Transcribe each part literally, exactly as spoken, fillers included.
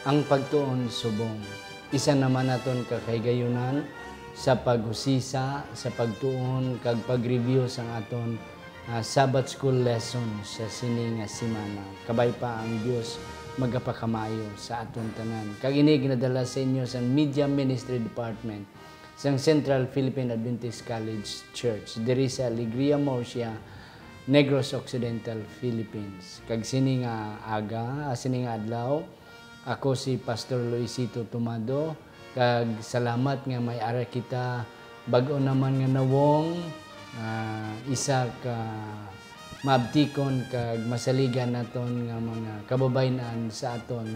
Ang pagtuon subong. Isa naman naton ka kahigayunan sa paghusisa, sa pagtuon, kag pag-review sang aton, ah, Sabbath School lesson sa sini nga semana. Kabay pa ang Dios magapakamayo sa aton tanan. Kag ini ginadala sa inyo sang Media Ministry Department sang Central Philippine Adventist College Church, diri sa Alegria Murcia, Negros Occidental, Philippines. Kag sini nga aga, ah, sini nga adlaw, ako si Pastor Luisito Tomado, kag salamat nga may ara kita bag-o naman nga nawong, ah, isa ka maabtikon kag masaligan naton nga mga kababayen-an sa aton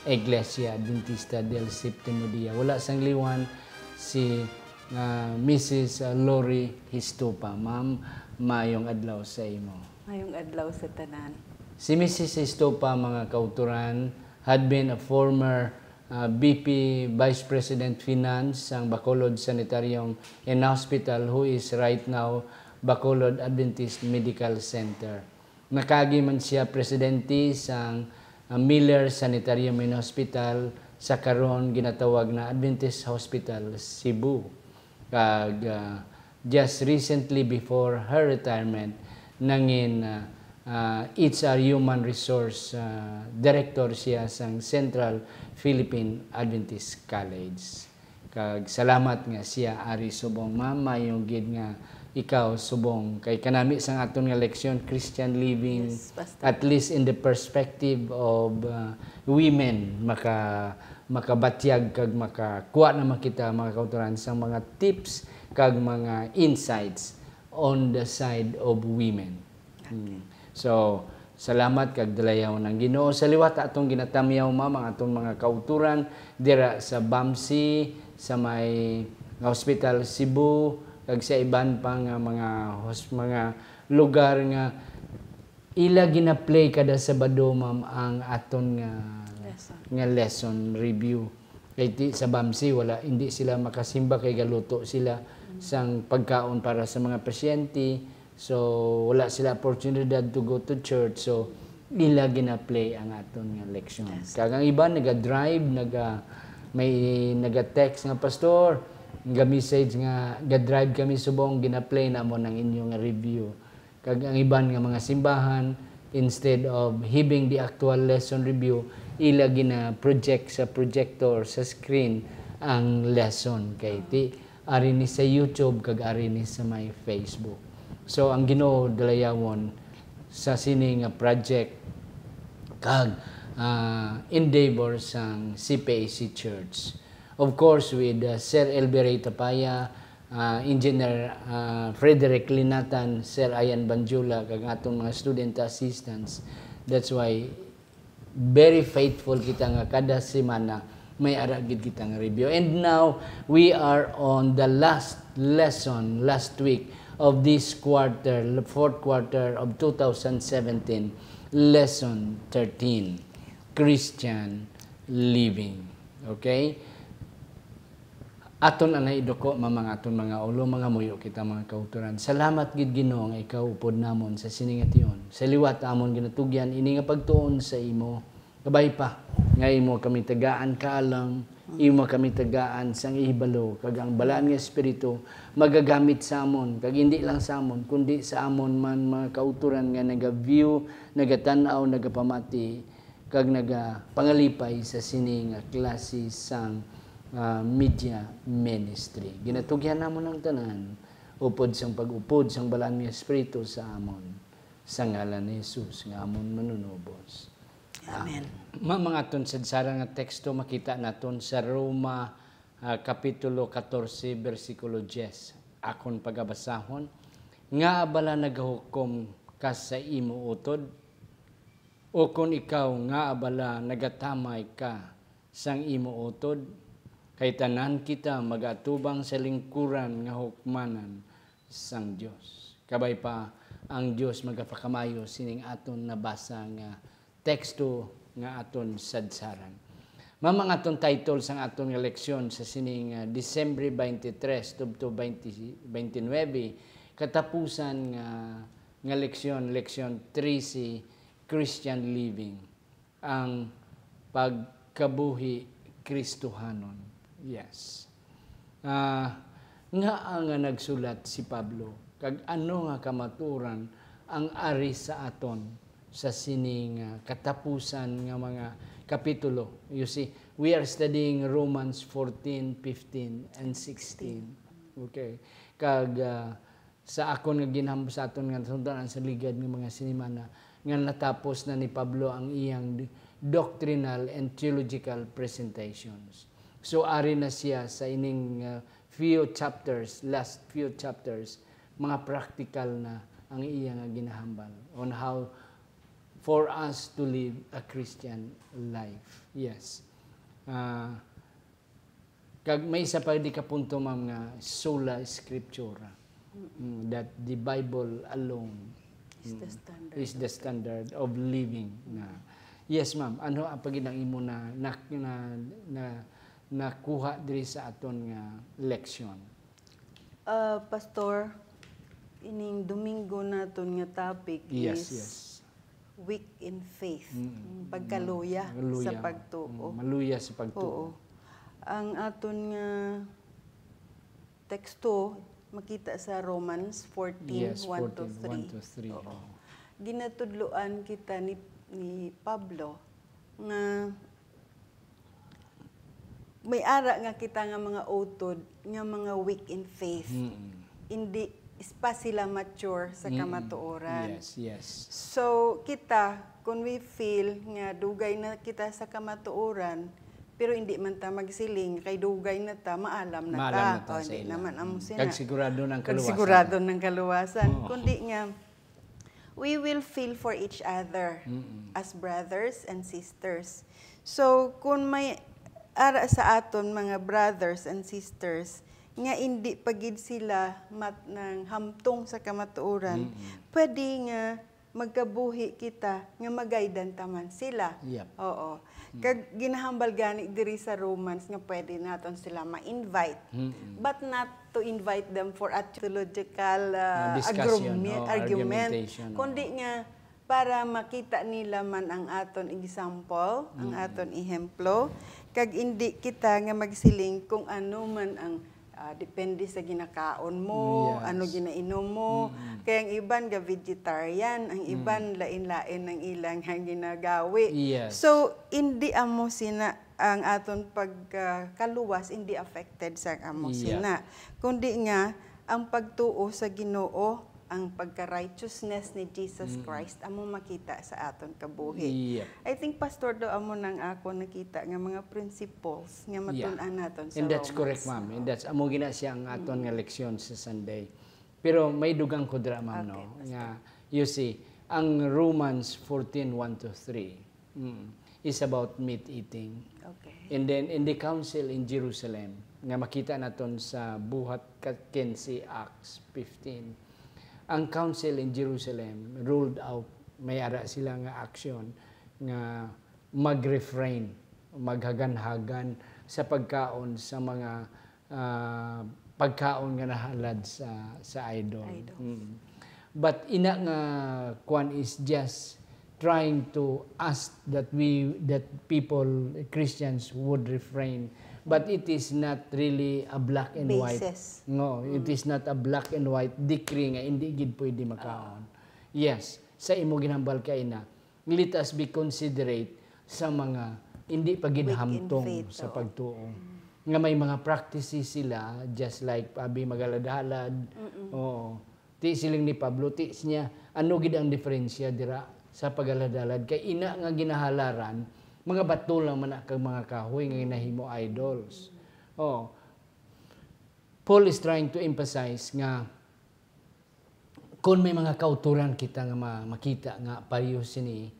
Iglesia Adventista del Séptimo Dia. Wala sang liwan si, ah, Missus Lori Histopa. Ma'am, maayong adlaw sa imo. Maayong adlaw sa tanan. Si Missus Histopa, mga kautoran, had been a former, ah, V P, Vice President Finance sang Bacolod Sanitarium and Hospital, who is right now Bacolod Adventist Medical Center. Nakaagi man sia presidente sang, ah, Miller Sanitarium and Hospital, sa karon ginatawag na Adventist Hospital Cebu. Kag, ah, just recently before her retirement, nangin, ah, ah, H R, Human Resource, ah, Director siya sang Central Philippine Adventist College. Kag salamat nga siya ari subong, ma'am. Maayo gid nga ikaw subong kay kanami sang aton nga leksyon, Christian living, Yes, Pastor. At least in the perspective of, uh, women, maka-, makabatyag kag makakuha naman kita, mga kautoran, sang mga tips kag mga insights on the side of women. Mm. So, salamat kag dalayawon ang Ginoo. Sa liwat atong ginatamyaw, ma'am, ang atong mga kautoran dira sa BAMC, sa may Hospital Cebu, kag sa iban pa nga mga hos-, mga lugar nga ila gina-play kada Sabado, ma'am, ang aton nga, Lesson. nga lesson review. Kay ti-, sa BAMC, wala, hindi sila makasimba kay galuto sila Mm. sang pagkaon para sa mga pasyente. So, wala sila oportunidad to go to church. So, ila gina-play ang aton nga leksyon. Yes. Kag ang iban naga-drive, naga-, may naga-text nga, "Pastor, naga-message nga ga-drive kami subong, gina-play namon ang inyo nga review." Kag ang iban nga mga simbahan, instead of having the actual lesson review, ila gina-project sa projector, sa screen, ang lesson. Kay ti, ari ni sa YouTube, kag ari ni sa may Facebook. So, ang Ginoo dalayawon sa sini nga project kag, ah, endeavor sang C P A C Church. Of course, with, uh, Sir Elby Ray Tapaya, ah, Engineer, ah, Frederick Linatan, Sir Ian Banjula, kag atong mga student assistants. That's why very faithful kita nga kada semana may ara gid kita nga review. And now, we are on the last lesson last week of this quarter, fourth quarter of two thousand seventeen, lesson thirteen, Christian living. Okay? Aton anay iduko, mamang aton mga ulo, mangamuyo kita, mga kautoran. Salamat gid, Ginoo, nga ikaw upod namon sa sini nga tion. Sa liwat amon ginatugyan ini nga pagtuon sa imo. Kabay pa nga imo kami tagaan kaalam, imo kami tagaan sang ihibalo, kag ang Balaan nga Espiritu magagamit sa amon, kag hindi lang sa amon, kundi sa amon man mga kautoran nga naga-view, nagatan-aw, nagapamati, kag nagapangalipay sa sini nga klase sang, ah, media ministry. Ginatugyan namon ang tanan upod sang pag-upod sang Balaan nga Espiritu sa amon, sa ngalan ni Jesus nga amon Manunubos. Amen. Amen. Ma-, mga aton sadsaran nga teksto, makita naton sa Roma, ah, Kapitulo katorse, bersikulo diyes. Akon pagabasahon, "Ngaa bala nagahukom ka sa imo utod? Ukon ikaw, ngaa bala nagatamay ka sang imo utod? Kay tanan kita mag-atubang sa lingkuran nga hukmanan sang Dios." Kabay pa, ang Dios magapakamayo sining aton nabasa nga teksto nga aton sadsaran. Mao man ang aton title sang aton nga leksyon sa sining, ah, Disyembre twenty-three tubtob twenty twenty-nine, katapusan nga, nga leksyon, leksyon trese, Christian Living. Ang pag-, kabuhi Kristohanon. Yes. Ah, ngaa nga nagsulat si Pablo, kag ano nga kamatuoran ang ari sa aton sa sining, ah, katapusan nga mga kapitulo? You see, we are studying Romans fourteen, fifteen, and sixteen. Okay. Kag, ah, sa akon nga ginham-, sa aton nga nasundan sa ligad nga mga sinimana, nga natapos na ni Pablo ang iyang doctrinal and theological presentations. So, ari na siya sa ining, uh, few chapters, last few chapters, mga practical na ang iya nga ginahambal on how for us to live a Christian life. Yes. Ah, Kag may isa pa di ka punto, ma'am, nga sola scriptura. Mm, that the Bible alone, Is the mm, standard is the of standard of living na. Yes, ma'am. Ano ang pagid ang imo na, na, na, na nakuha diri sa aton nga leksyon? Ah, Pastor, ining Domingo naton nga topic Yes, is yes. weak in faith, Mm, mm, pagkaluya mm, luya. sa pagtuo. Mm, maluya sa pagtuo. Oo. Ang aton nga teksto makita sa Romans fourteen, Yes, one to fourteen, one three. to three, Oo. oo. Ginatudloan kita ni, ni Pablo nga may ara nga kita nga mga utod, nga mga weak in faith. Mm. Hindi pa sila mature sa Mm. kamatuoran. Yes, yes. So, kita, kung we feel nga dugay na kita sa kamatuoran, pero hindi man ta magsiling, kay dugay na ta, maalam na Maalam ta. na ta O, sa hindi ila. naman amo Mm. sina. Kag sigurado ng Kag kaluwasan. sigurado ng kaluwasan. Oo. Kundi nga, we will feel for each other Mm-mm. as brothers and sisters. So, kung may ara sa aton mga brothers and sisters nga indi pa gid sila mat-, nang hamtong sa kamatuoran, Mm-mm. pwede nga magkabuhi kita nga magaydan ta man sila. Yep. Oo. Mm. Kag ginahambal gani diri sa Romans nga pwede naton sila ma-invite, Mm-mm. but not to invite them for a theological, uh, Uh, discussion, argumi-, no? argument, Argumentation, kundi oo. nga para makita nila man ang aton example, ang Mm. aton ehemplo, kag indi kita nga magsiling kung ano man ang, ah, depende sa ginakaon mo, Yes. ano ginainom mo. Mm. Kay ang iban ga vegetarian, ang Mm. iban lain-lain ang ilang ginagawi. Yes. So, indi amo sina ang aton pagkakaluwas, indi affected sa amo Yeah. sina. Kundi nga, ang pagtuo sa Ginoo, ang pagka-righteousness ni Jesus Mm. Christ, amo makita sa aton kabuhi. Yep. I think, Pastor, do amo nang ako nakita nga mga principles nga Yeah. matun-an naton sa And that's Romans. correct, ma'am. And Oo. that's, amo gina siya ang aton Mm. nga leksyon sa Sunday. Pero may dugang ko dira, ma'am, Okay, no? Pastor. Nga, you see, ang Romans fourteen, one to three, mm, is about meat eating. Okay. And then, in the council in Jerusalem, nga makita naton sa Buhat ka-, quince, Acts fifteen, ang council in Jerusalem ruled out, may ara sila nga action nga mag-refrain, maghaganhagan sa pagkaon sa mga, ah, pagkaon nga nahalad sa, sa idol. Idols. Mm. But ina nga kwan is just trying to ask that we, that people, Christians, would refrain. But it is not really a black and white. Basis. No, it Mm. is not a black and white decree nga hindi gid pwede makaon. Ah. Yes, sa imo ginhambal kaina, let us be considerate sa mga hindi pa gid Weak in hamtong faith, sa oo. pagtuo. Mm. Nga may mga practices sila, just like abi magalad-halad. Mm-mm. Oo. Ti siling ni Pablo, ti niya, ano gid ang diferensya dira sa pagalad-alad? Kay ina nga ginahalaran, mga bato lang man na kag mga kahoy nga ginahimo idols. Oh. Paul is trying to emphasize nga kung may mga kauturan kita nga ma-, makita nga pareho sini,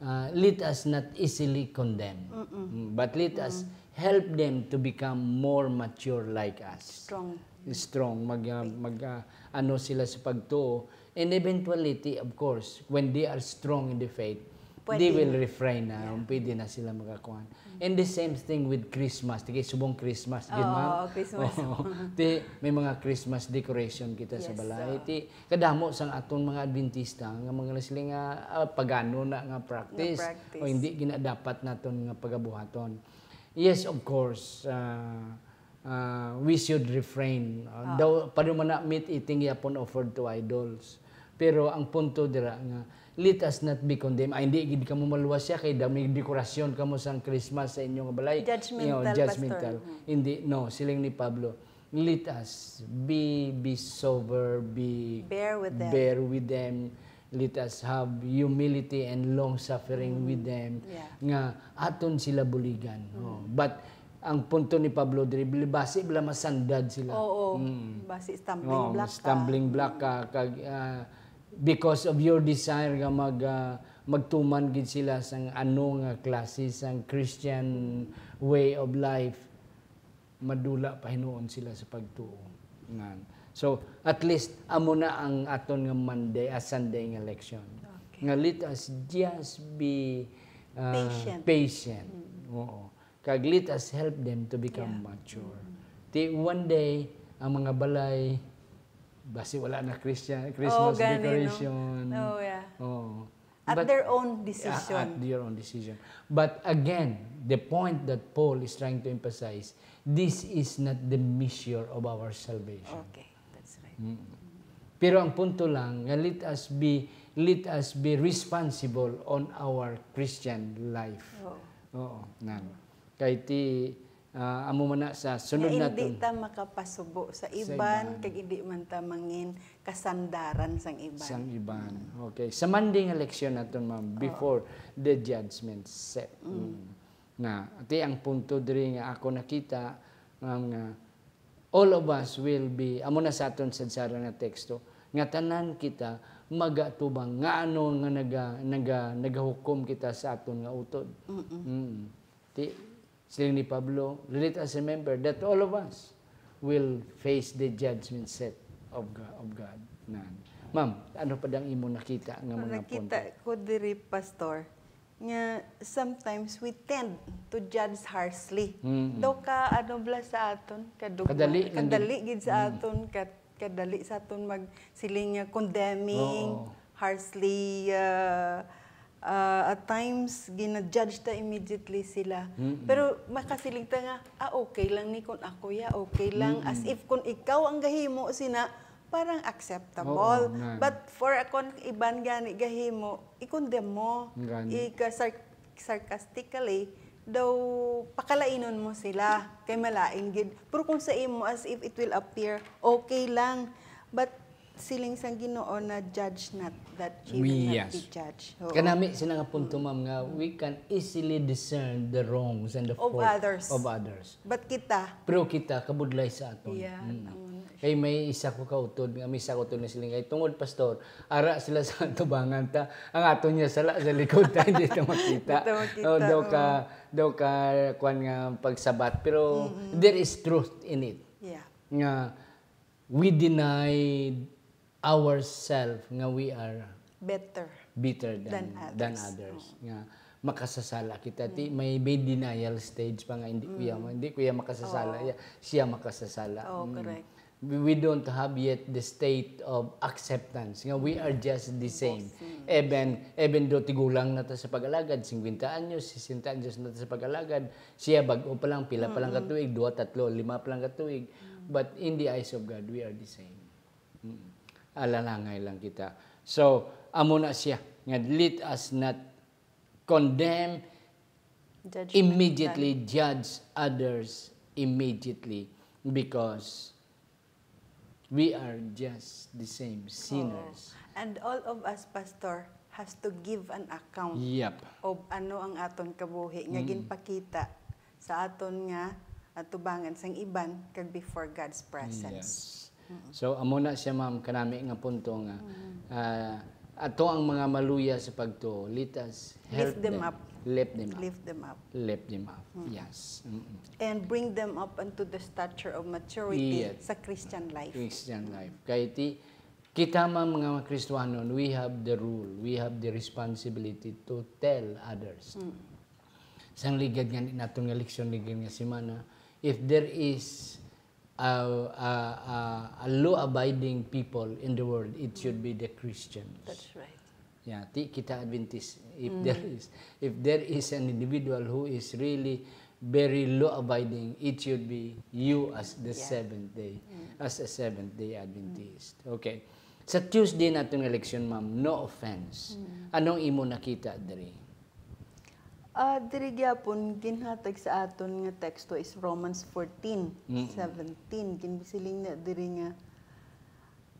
ah, let us not easily condemn. Mm-mm. Mm, but let us Mm. help them to become more mature like us. Strong. Strong, mag, ah, mag, ah, ano sila sa pagtuo. And eventually, ti-, of course, when they are strong in the faith, Pwede they will na. Refrain na, Yeah. Pwede na sila makakuan. And the same thing with Christmas. Tigay subong Christmas, di Oo, ba? Oo, Christmas. Oo. Di, may mga Christmas decoration kita sa Yes, balay. Oo. Ti, kadamo sang aton mga Adventista nga mga sila nga, ah, pagano na nga practice. Nga practice. O hindi ginadapat naton nga pagabuhaton. Yes, of course, ah, ah, we should refrain. Ah, Ah. Daw, pwede man na meat eating yapon offered to idols. Pero ang punto dira nga, let us not be condemned. Ay, hindi gid kamo maluwas siya kay dami dekorasyon kamo sang Christmas sa inyo nga balay. Judgmental, You know, judgmental. Pastor. Mm. Hindi, no, siling ni Pablo, let us be, be sober, be Bear with them. Bear with them. Let us have humility and long suffering Mm. with them. Yeah. Nga aton sila buligan. Mm. Oh. But ang punto ni Pablo diri, basi bala masandad sila. Oo. Mm. Basi stumbling Oh, block ka. Stumbling block ka, kag, ah, because of your desire nga mag, ah, magtuman gid sila sang ano nga klase sang Christian way of life, madula pa hinuon sila sa pagtuo. Ngan. So, at least, amo na ang aton nga Monday, ah, Sunday nga leksyon. Okay. Nga let us just be, ah, Patient. Patient. Mm. Oo. Kag let us help them to become Yeah. mature. Mm. Ti one day, ang mga balay, basi wala na Christian, Christmas Oh, gani, no? decoration. Oh, yeah. Oo. At But their own decision. At their own decision. But again, the point that Paul is trying to emphasize, this is not the measure of our salvation. Okay, that's right. Mm. Pero ang punto lang nga let us be, let us be responsible on our Christian life. Oo. Oo, nan. Kay ti, ah, amo man na sa sunod Nga hindi naton. ta makapasubo sa Sa iban, iban. Kag hindi man ta mangin kasandaran sang iban. Sang iban. Okay. Sa Monday nga leksyon naton, ma'am, Oo. before the judgment set. Mm. Mm. Na, ati ang punto diri nga ako nakita, ma'am, nga all of us will be, amo na sa aton sadsara nga teksto, nga tanan kita magatubang nga ano nga naga-, naga-, nagahukom kita sa aton nga utod. Mm-mm. Mm. Ti, siling ni Pablo, let us remember that all of us will face the judgment set of Go-, of God. Nan. Ma'am, ano pa dang imo nakita nga Ang mga nakita punto? ko diri, Pastor, nga sometimes we tend to judge harshly. Mm-mm. Daw ka, ano bala sa aton? Kadugma-, Kadali, kadali nandun. gid sa Mm. aton, ka-, kadali sa aton magsiling nga condemning, Oo. harshly, ah, ah, at times, gina-judge ta immediately sila. Mm-mm. Pero makasiling ta nga, "Ah, okay lang ni kung ako ya, okay lang." As Mm-mm. if kung ikaw ang gahimo sina, parang acceptable. Oo, nan. But for a kon-, iban gani gahimo, i-condemn mo, Gani. ika-, sar-, sarcastically, daw pakalainon mo sila, kay malain gid. Pero kung sa imo, as if it will appear, okay lang. But siling sang Ginoo na, "Judge not, that ye will not Yes. be judged." Oo. Kanami sina nga punto, Mm. ma'am, nga we can easily discern the wrongs and the Of fault others. of others. But kita, Pero kita, kabudlay sa aton. Yeah, Mm. amo na siya. Kay may isa ko kautod, nga may isa ko utod na siling kay, "Tungod, Pastor, ara sila sa tubangan ta, ang aton niya sala sa likod ta, hindi ta makita." Hindi ta makita, Oh, daw ka, oo. daw ka, kwan nga pagsabat. Pero Mm-mm. there is truth in it. Yeah. Nga we denied ourselves nga we are Better. better than, Than others. than others. Oo. Nga makasasala kita. Ti, Mm. may, may denial stage pa nga, "Hindi ko ya, Mm. hindi ko ya makasasala. Oo. Ya, siya makasasala." Oo, Mm. correct. We, we don't have yet the state of acceptance. Nga we are just the same. Both, mm. Even, even though tigulang na ta sa pag-alagad, singkwenta anyos, sesenta anyos na ta sa pag-alagad, siya bag-o pa lang, pila pa lang ka Mm-mm. tuig, duha, tatlo, lima pa lang ka tuig. Mm. But in the eyes of God, we are the same. Mm. Alalangay lang kita. So, amo na siya. Nga, let us not condemn Judgmental. immediately, judge others immediately, because we are just the same sinners. Oo. And all of us, Pastor, has to give an account Yep. of ano ang aton kabuhi nga Mm. ginpakita sa aton nga atubangan sang iban kag before God's presence. Yes. Mm. So, amo na siya, ma'am, kanami nga punto nga, Mm. ah, ato ang mga maluya sa pagtuo, let us help Lift them them. up. Lift them up. Lift them up. Lift them up. Mm. Yes. Mm-mm. And bring them up unto the stature of maturity Yes. sa Christian life. Christian life. Kay ti, Kita man, mga Kristiyanon, we have the rule, we have the responsibility to tell others. Mm. Sang ligad nga naton nga leksyon ligad nga semana, if there is a, a, a, a law-abiding people in the world, it should be the Christians. That's right. Yeah, ti kita Adventist, if Mm. there is, if there is an individual who is really very law-abiding, it should be you as the Yeah. Seventh Day, Mm. as a Seventh Day Adventist. Okay. Sa Tuesday naton nga leksyon, ma'am, no offense. Mm. Anong imo nakita diri? Ah, diri gyapon, ginhatag sa aton nga teksto is Romans fourteen, Mm. seventeen. Ginsiling na diri nga,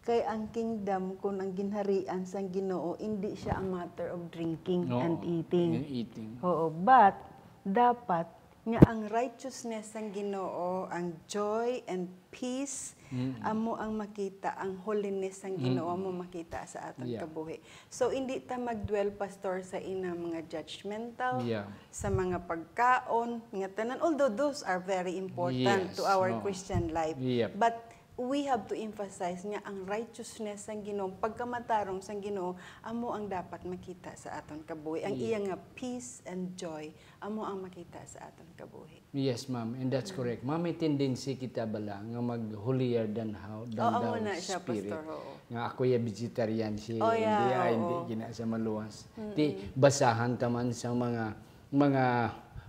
"Kay ang kingdom, kun ang ginharian sang Ginoo, indi siya a matter of drinking Oo. and eating." Yung eating. Oo, but dapat nga ang righteousness sang Ginoo, ang joy and peace, Mm. amo ang makita, ang holiness sang Ginoo Mm. amo makita sa aton Yeah. kabuhi. So, hindi ta magdwell, Pastor, sa ina mga judgmental, Yeah. sa mga pagkaon, nga tanan. Although those are very important Yes, to our no. Christian life. Yep. But we have to emphasize nga ang righteousness sang Ginoo, pagkamatarong sang Ginoo, amo ang dapat makita sa aton kabuhi. Ang Yeah. iya nga peace and joy, amo ang makita sa aton kabuhi. Yes, ma'am, and that's Mm. correct. Ma'am, may tendency kita bala nga mag holier than how, than Oo, thou amo na siya, spirit. Pastor, oo. Nga ako ya vegetarian siya, Oh, yeah, hindi, ah, hindi oo. gina sa maluwas. Mm-mm. Ti, basahan ta man sa mga, mga,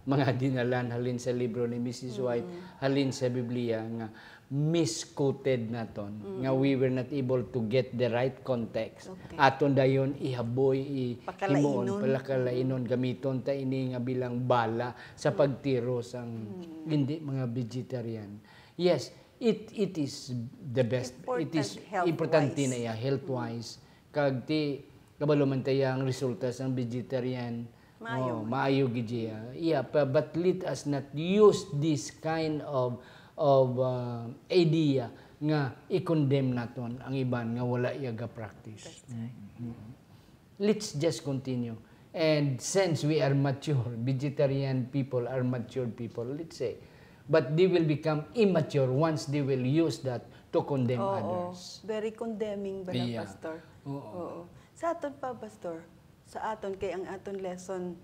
mga dinalan halin sa libro ni Missus Mm. White, halin sa Biblia nga misquoted naton, Mm. nga we were not able to get the right context. Okay. Aton dayon ihaboy, i-, Pakalainon. himuon, palakalain-on, gamiton ta ini nga bilang bala sa Mm. pagtiro sang Mm. hindi mga vegetarian. Yes, it, it is the best. It Important is importante health-wise. na iya, health-wise. Mm. Kag ti, kabalo man ta iya ang resulta sang vegetarian. Maayo Oh, man. maayo gid siya. Yeah, pa, but let us not use this kind of, of, uh, idea nga i-condemn naton ang iban nga wala iya ga-practice. That's right. Mm, mm. Let's just continue. And since we are mature, vegetarian people are mature people, let's say, but they will become immature once they will use that to condemn Oo. others. Very condemning ba na, Yeah. Pastor? Oo. Oo. Sa aton pa, Pastor, sa aton kay ang aton lesson,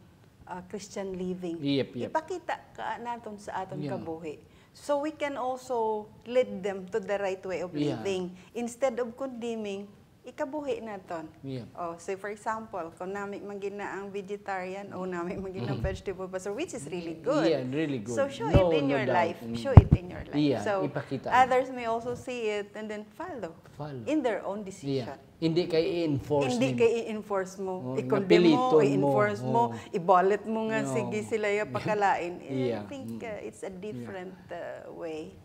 ah, Christian living. Yep, yep. Ipakita ka naton sa aton Yeah. kabuhi. So we can also lead them to the right way of Yeah. living. Instead of condemning, ikabuhi naton. Yeah. Oh, say for example, kung nami man gid na ang vegetarian o nami man gid na ang Mm. vegetable pastor, which is really good. Yeah, really good. So show No, it in no your doubt. life. Mm. Show it in your life. Yeah, So ipakita. others may also see it and then follow Follow. in their own Yeah. decision. Hindi kay i-enforce Hindi ni kay i-enforce mo. Oh, I-condemn mo, napiliton mo. i-enforce mo, Oh. ibalit mo nga No. sige sila ya pakalain. I Yeah. think, Mm. uh, it's a Yeah. different, uh, way.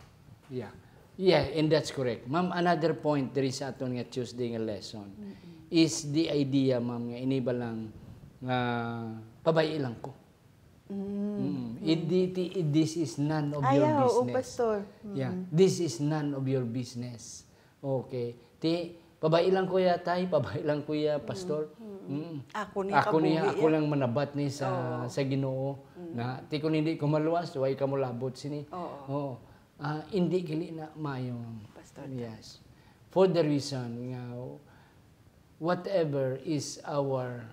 Yeah. Yeah, and that's correct. Ma'am, another point diri sa aton nga Tuesday nga lesson Mm-mm. is the idea, ma'am, nga ini ba lang nga pabay-i lang ko. Mm. Mm. It, it, it, this is none of Ay, your ah, oo, business. Pastor. Yeah, Mm. this is none of your business. Okay. Ti, pabay-i lang ko ya, tay, pabay-i lang ko ya, Mm. Pastor. Mm. Mm. Ako ni Ako niya, kabuhi ako ya. lang manabat ni sa, Oo. sa Ginoo. Mm. Na, ti kung hindi ko maluwas, way ka mo labot sini. Oo. Oo. Ah, hindi gali na maayo. Pastor Tan. Yes. For the reason nga, whatever is our,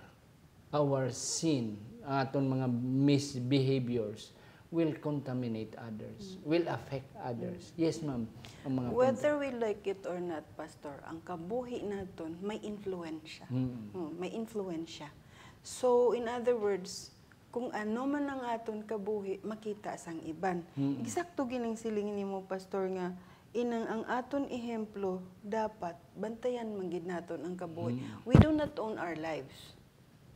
our sin, aton mga misbehaviors, will contaminate others, Mm. will affect others. Mm. Yes, ma'am. Ang mga Whether pag- we like it or not, Pastor, ang kabuhi naton may influensya. Mm. Mm, may influensya. So, in other words, kung ano man ang aton kabuhi, makita sang iban. Mm. Eksakto gining siling nimo, Pastor, nga inang ang aton ehemplo, dapat bantayan man gid naton ang kabuhi. Mm. We do not own our lives.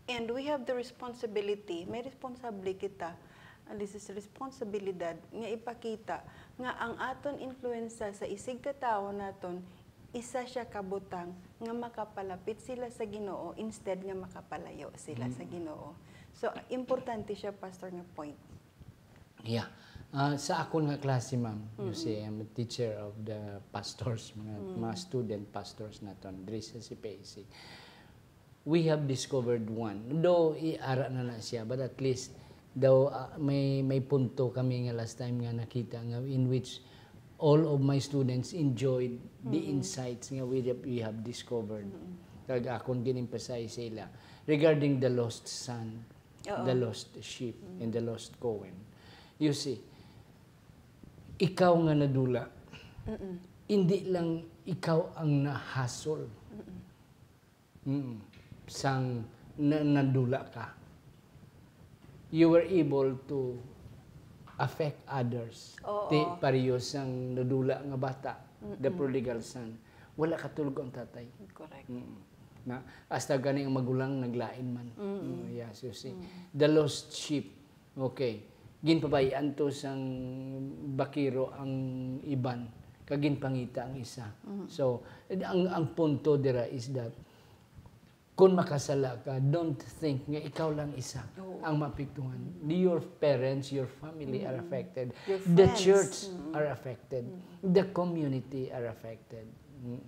And we have the responsibility, may responsable kita, and this is responsibilidad, nga ipakita nga ang aton influensya sa isigkatawo naton, isa siya ka butang nga makapalapit sila sa Ginoo instead nga makapalayo sila sa Mm. Ginoo. So, importante siya, Pastor, nga point. Yeah. Ah, sa akon nga klase, ma'am, you Mm-mm. see, I'm a teacher of the pastors, mga, Mm. mga student pastors naton diri sa C P A C. We have discovered one. Though, i-, ara na na siya, but at least, daw, ah, may, may punto kami nga last time nga nakita nga in which all of my students enjoyed the insights nga we have, we have discovered. Kag akon gin-emphasize sa ila regarding the lost son, Oo. the lost sheep, and the lost coin. You see, ikaw nga nadula, Mm-mm. hindi lang ikaw ang nahasol. Mm-mm. Mm. Sang na-, nadula ka, you were able to affect others. Oo. Ti pareho sang nadula nga bata, the Mm-mm. prodigal son. Wala katulog ang tatay. Correct. Mm. Na, hasta gani ang magulang naglain man. Mm-mm. Mm, yes, you see. Mm. The lost sheep. Okay. Ginpabay-an to sang bakiro ang iban, kag ginpangita ang isa. Mhm. So, ang, ang punto dira is that, kung makasala ka, don't think nga ikaw lang isa Oo. ang maapektuhan. Mm. Your parents, your family are Mm. affected. Your The friends. church Mm. are affected. Mm. The community are affected. Mm.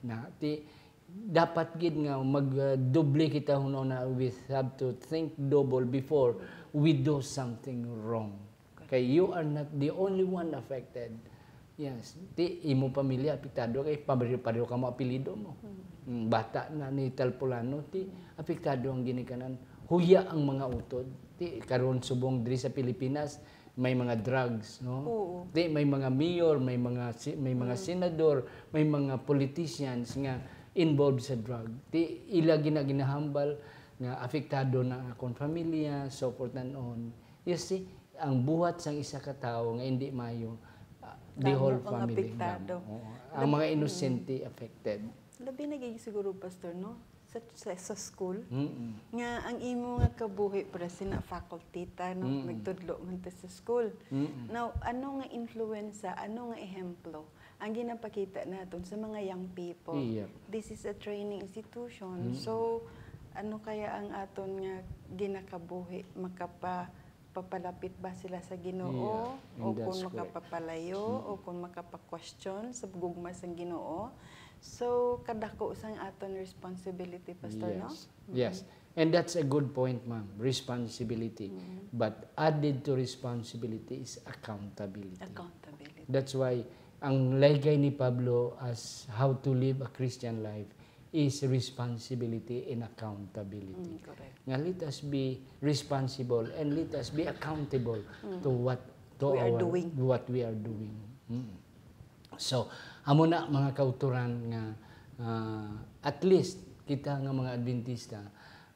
Na, ti, dapat gid nga mag, uh, doble kita, hunahuna, we have to think double before we do something wrong. Kay you are not the only one affected. Yes. Ti, imo pamilya apektado kay pareho-pareho ka mo apelyido mo. Mm. Mm, bata na ni Talpulano, ti, Mm. apektado ang ginikanan. Huya ang mga utod. Ti, karon subong diri sa Pilipinas, may mga drugs, no? Oo. Di, may mga mayor, may mga si-, may mga Mm. senador, may mga politicians nga involved sa drug. Di, ila gina-, ginahambal nga apektado na akong pamilya, so forth and on. You see, ang buhat sang isa ka tawo nga hindi maayo, ah, the Damo whole ang family, apektado. damo. Oo. Ang Lab-, mga mm. inosente affected. Labi na gid siguro, Pastor, no? Sa, sa, sa school, Mm-mm. nga ang imo nga kabuhi para sina faculty ta, no? Mm-mm. Nagtudlo man ta sa school. Mm-mm. Now, ano nga influensya, ano nga ehemplo ang ginapakita naton sa mga young people? Iya. This is a training institution. Mm-mm. So, ano kaya ang aton nga ginakabuhi makapa-, papalapit ba sila sa Ginoo? Yeah, and O kung that's correct. makapapalayo? Mm-mm. O kung makapa-question sa gugma sang Ginoo? So, kadako sang aton responsibility, Pastor, no? Yes. Mm-hmm. Yes. And that's a good point, ma'am. Responsibility. Mm-hmm. But added to responsibility is accountability. Accountability. That's why ang laygay ni Pablo as how to live a Christian life is responsibility and accountability. Mm, correct. Nga let us be responsible and let us be accountable Mm. to what, to We are our, doing. what we are doing. Mm. So, amo na, mga kauturan, nga, ah, at least kita nga mga Adventista,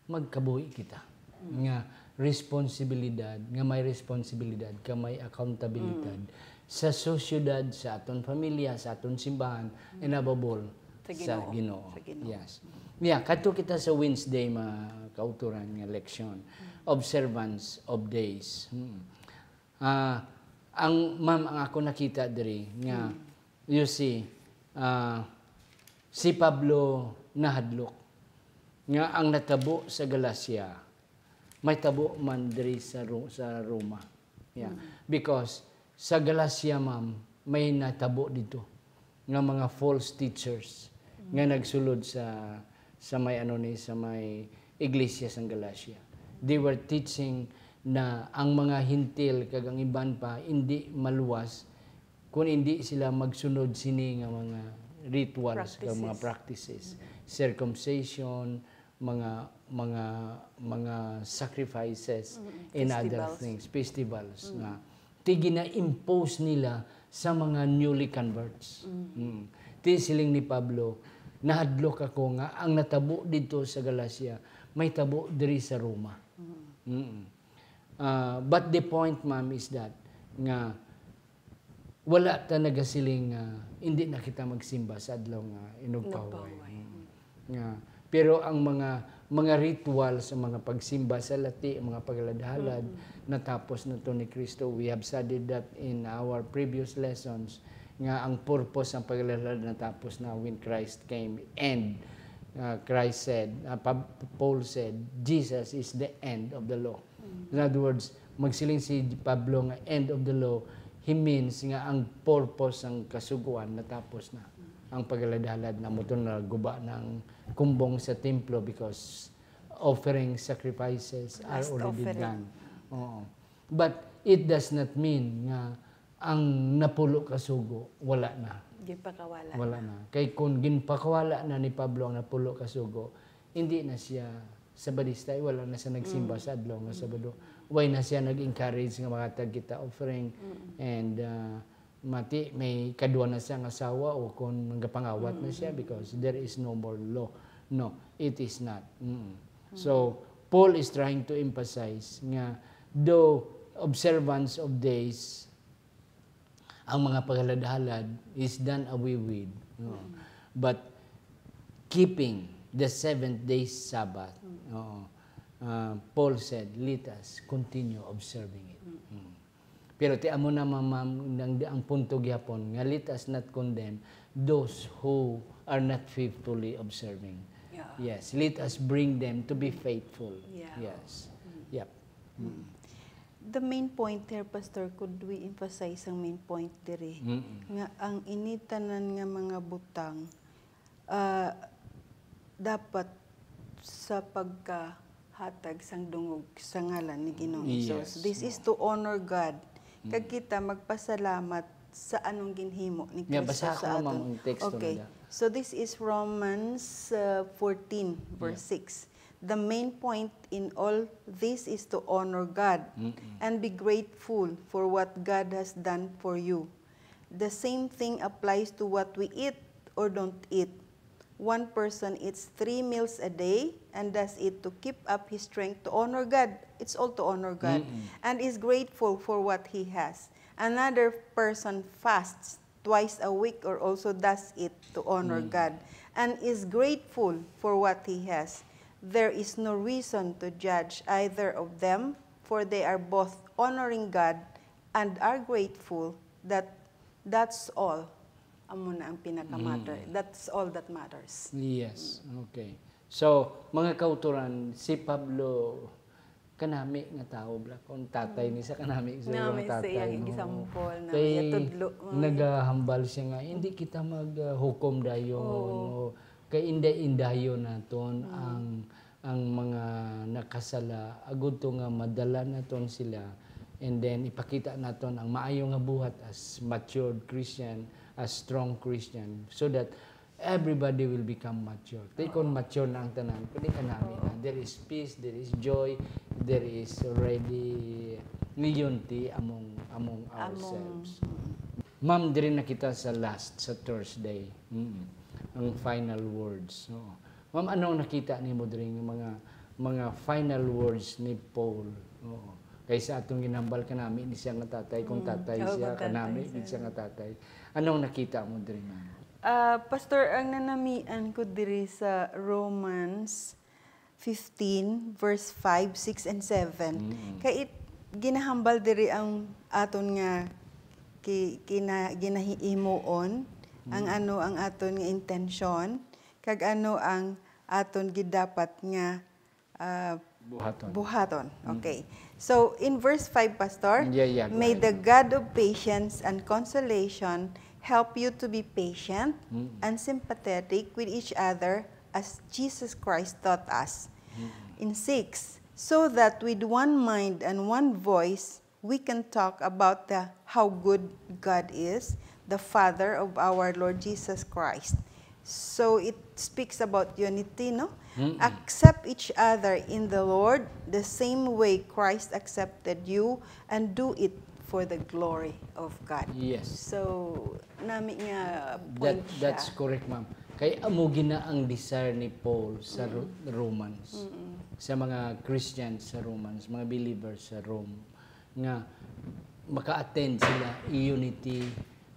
magkabuhi kita Mm. nga responsibilidad, nga may responsibilidad, ka may accountabilidad Mm. sa sosyedad, sa aton pamilya, sa aton simbahan, Mm. and above all, Sa sa Ginoo. Ginoo. Sa Ginoo. Yes. Yeah, kadto kita sa Wednesday, mga kauturan, nga leksyon. Mm. Observance of days. Mm. Ah, ang, ma'am, ang ako nakita diri nga, Mm. you see, ah, si Pablo nahadlok nga ang natabo sa Galacia may tabo man diri sa Ro-, sa Roma. Yeah. Mm. Because sa Galacia, ma'am, may natabo dito nga mga false teachers nga Mm. nagsulod sa, sa may, ano ni, sa may iglesia sang Galacia. They were teaching na ang mga Hentil kag ang iban pa hindi maluwas kung hindi sila magsunod sini nga mga rituals kag mga Practices. practices. Mm. Circumcision, mga, mga, mga sacrifices, Mm, and other festivals. things, festivals Mm. nga ti gina-impose nila sa mga newly converts. Mm. Mm. Ti siling ni Pablo, "Nahadlok ako nga ang natabo didto sa Galacia, may tabo diri sa Roma." Mm. Mm. Ah, but the point, ma'am, is that nga wala ta nagasiling nga hindi na kita magsimba sa adlaw nga inugpahuway. Inugpahuway. Mm. Nga, pero ang mga, mga ritual sa mga pagsimba sa lati, mga paghalad-halad, Mm. natapos na to ni Kristo. We have studied that in our previous lessons, nga ang purpose ng paghalad-halad natapos na when Christ came. And, uh, Christ said, uh, Pa-, Paul said, "Jesus is the end of the law." Mm. In other words, magsiling si Pablo nga end of the law, he means nga ang purpose sang Kasugoan natapos na. Mm. Ang paghalad-halad na mo to, naguba na ang kumbong sa templo because offering sacrifices are Last already offering. done. Oo. But it does not mean nga Ang napulo ka sugo, wala na. Ginpakawala. Wala na. Kay kung ginpakawala na ni Pablo ang napulo ka sugo, hindi na siya Sabadista, eh, wala na siya nagsimba sa adlaw nga Sabado. Why na siya nag-encourage nga mga tagkita offering? And uh, mati, may kadwa na siya nga asawa o kung nagapangawat na siya because there is no more law. No, it is not. Mm. So, Paul is trying to emphasize nga though observance of days ang mga paghalad-halad is done away with. No? But keeping the seventh day Sabbath, oo, ah, Paul said, "Let us continue observing it." Mm. Pero ti amo na, ma'am, ma'am, ang, ang punto gihapon nga let us not condemn those who are not faithfully observing. Yeah. Yes, let us bring them to be faithful. Yeah. Yes. Yep. Mm. The main point here, Pastor, could we emphasize ang main point diri? Mm-mm. Nga ang ini tanan nga mga butang ah, dapat sa pagkahatag sang dungog sa ngalan ni Ginoong Hesus. Yes, This is oo. To honor God. Kag kita magpasalamat sa anong ginhimo ni Yeah, Kristo basaha ko, sa ma'am, aton. Ang teksto Okay. nila. So this is Romans uh, fourteen, verse Yeah. six. The main point in all this is to honor God Mm-mm. and be grateful for what God has done for you. The same thing applies to what we eat or don't eat. One person eats three meals a day and does it to keep up his strength to honor God. It's all to honor God. Mm-mm. And is grateful for what he has. Another person fasts twice a week or also does it to honor Mm. God and is grateful for what he has. There is no reason to judge either of them, for they are both honoring God and are grateful that that's all. Amo na ang pinaka-matter. Mm. That's all that matters. Yes, okay. So, mga kauturan, si Pablo, kanami nga tawo, bla, kung tatay ni sa kanami sa Nami mga sa tatay, iyang no? example, nami Kay iya tudlo, mga nagahambal siya nga, hindi kita mag-hukom dayon. Oo. O, kay inday-indayon naton ang ang mga nakasala, agud to nga madala naton sila, and then ipakita naton ang maayo nga buhat as matured Christian, as strong Christian, so that everybody will become mature. Tay kon mature na ang tanan, pwede kanami na. There is peace, there is joy, there is already unity among among Among- ourselves. Ma'am, diri na kita sa last, sa Thursday. Mm. Ang final words. Oo. Ma'am, ano ang nakita nimo diri nga mga mga final words ni Paul? Oo. Kay sa atong ginambal, kanami ni siya nga tatay, kung Mm. tatay Oo, siya, kung tatay kanami siya. gid siya nga tatay. Anong nakita mo diri, ma'am? Ah, Pastor, ang nanamian ko diri sa Romans fifteen, verse five, six, and seven. Mm. Kay it, ginahambal diri ang aton nga ki, kina, ginahimuon, ang Mm. ano ang aton nga intensyon, kag ano ang aton gidapat nga ah, Buhaton. buhaton. Mm. Okay. So, in verse five, Pastor, Yeah, yeah, go may ahead. The God of patience and consolation help you to be patient Mm. and sympathetic with each other as Jesus Christ taught us. Mm. In six, so that with one mind and one voice, we can talk about the, how good God is, the Father of our Lord Jesus Christ. So it speaks about unity, no? Mm-mm. Accept each other in the Lord the same way Christ accepted you, and do it for the glory of God. Yes. So, nami nga That, point siya. That's correct, ma'am. Kay amo gina ang desire ni Paul sa Ro- Mm. Romans, Mm-mm. sa mga Christians sa Romans, mga believers sa Rome, nga maka-attend sila unity,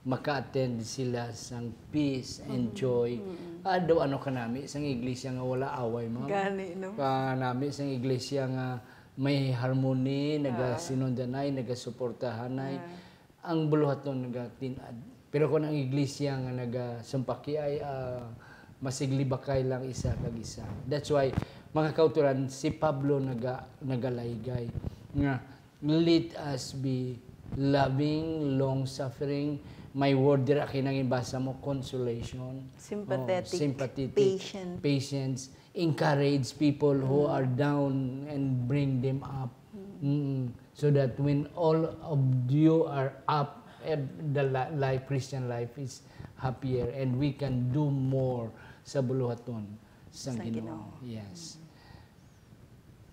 maka-attend sila sang peace and Mhm. joy. Mm-mm. Ado ano kanami sang iglesia nga wala away, ma'am? Gani, no? Kanami sang iglesia nga may harmony, Ah. nagasinundanay, nagasuportahanay. Ah. Ang buluhaton nagatin-ad. Pero kung ang iglesia nga nagasumpaki ay, ah, masiglibakay lang isa kag isa. That's why, mga kauturan, si Pablo naga-, nagalaygay nga, "Let us be loving, long-suffering." My word dira kay nangin basa mo, consolation. Sympathetic, Oh, sympathetic, patient. patience, encourage people who Mm. are down and bring them up. Mm. Mm. So that when all of you are up, Eh, the li- life, Christian life is happier, and we can do more sa buluhaton sang Sang Ginoo. Ginoo. Yes.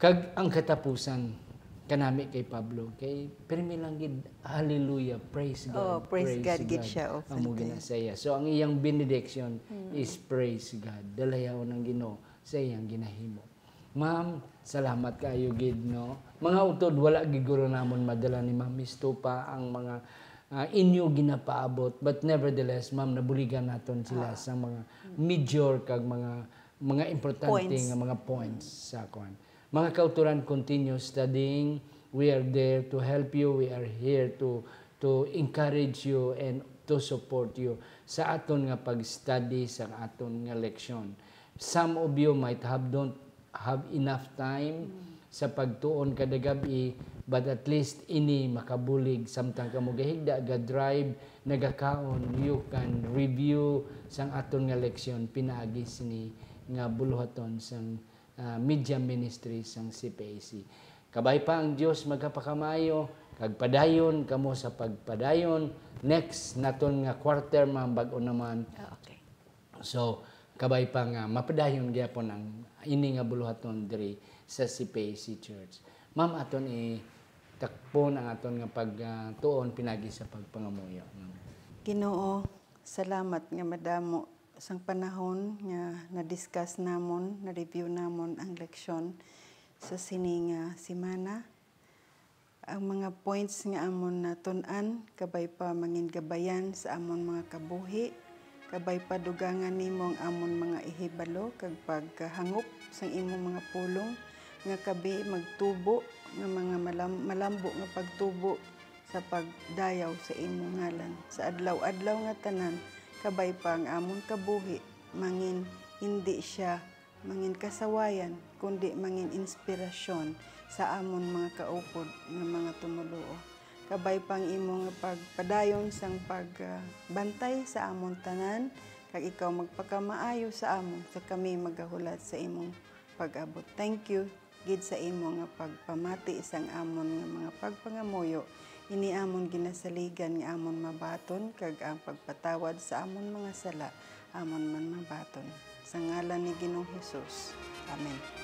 Kag ang katapusan kanami kay Pablo, kay pirmi lang gid, "Hallelujah, praise God, Oh, praise God gid siya, oh, amo Fante. Ginasaya." So ang iyang benediction is praise God. Dalayawon ang Ginoo sa iyang ginahimo. Ma'am, salamat kaayo gid, no. Mga utod, wala gid guro namon madala ni Ma'am Estopa ang mga ah, inyo ginapaabot, but nevertheless, ma'am, nabuligan naton sila Ah. sa mga major kag mga mga importante Points. Nga mga points sa kuan. Mga kauturan, continue studying. We are there to help you. We are here to to encourage you and to support you sa aton nga pag-study sa aton nga leksyon. Some of you might have don't have enough time sa pagtuon kada gab-i, but at least ini makabulig samtang kamo gahigda, ga-drive, nagakaon, you can review sang aton nga leksyon pinaagi sini nga buluhaton sang ah, media ministry sang C P A C. Kabay pa ang Dios magapakamayo, kag padayon kamo sa pagpadayon. Next naton nga quarter, ma'am, bag-o naman. Ah, okay. So, kabay pa nga mapadayon gyapon ang ini nga buluhaton diri sa C P A C Church. Ma'am, aton itakpon ang aton nga pagtuon pinagi sa pagpangamuyo, ma'am. Ginoo, salamat nga madamo sang panahon nga na-discuss namon, na-review namon ang leksyon sa sini nga semana. Ang mga points nga amon natun-an, kabay pa mangin gabayan sa amon mga kabuhi, kabay pa dugangan nimo ang amon mga ihibalo kag pagkahangop sang imong mga pulong, nga kami magtubo nga mga malam- malambo nga pagtubo sa pagdayaw sa imong ngalan sa adlaw-adlaw nga tanan, kabay pa ang amon kabuhi mangin hindi siya mangin kasawayan, kundi mangin inspirasyon sa amon mga kaupod nga mga tumoluo. Kabay pa ang imo nga pagpadayon sang pagbantay sa amon tanan, kag ikaw magpakamaayo sa amon sa kami magahulat sa imong pag-abot. Thank you gid sa imo nga pagpamati sang amon nga mga pagpangamuyo. Ini amon ginasaligan nga amon mabaton, kag ang pagpatawad sa amon mga sala amon man mabaton. Sa ngalan ni Ginoong Hesus. Amen.